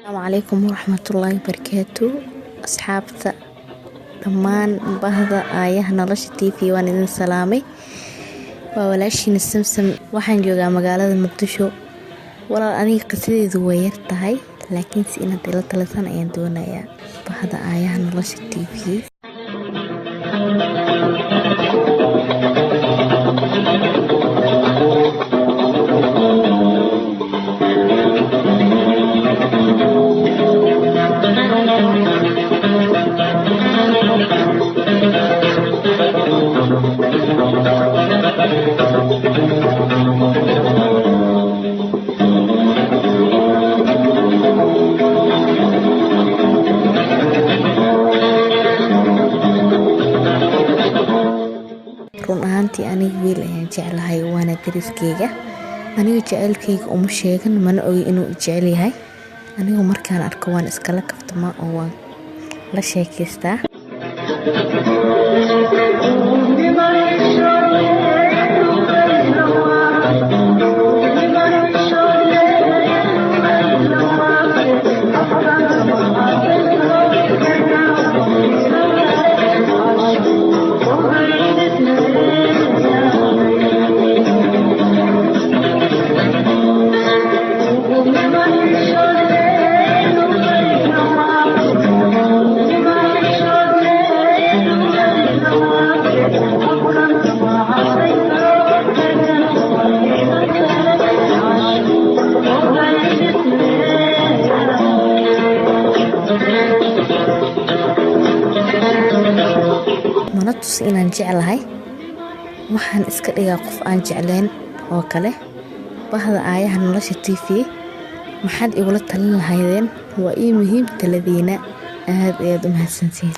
Asalaamu calaykum waraxmatullaahi wabarakaatu. Asxaabta dhammaan, bahda Aayaha Nolosha TV, waan idin salaamay. Waa walaashiina Samsam. Waxaan joogaa magaalada Muqdisho. Walaal, aniga qisadeedu way yar tahay, laakiinse inaad ila talisaan ayaan doonayaa, bahda Aayaha Nolosha TV. Run ahaantii, aniga wiil ayaan jeclahay, waana dariskeyga. Aniga jaceylkeyga uma sheegan, mana ogi inuu i jecel yahay. Anigu markaan arko waan iskala kaftamaa oo waan la sheekeystaa. Mana tus inaan jeclahay. Waxaan iska dhigaa qof aan jeclayn oo kale. Bahda Aayaha Nolosha TV, maxaad igula talin lahaydeen? Waa ii muhiim taladiina. Aad ayaad u mahadsantihiin.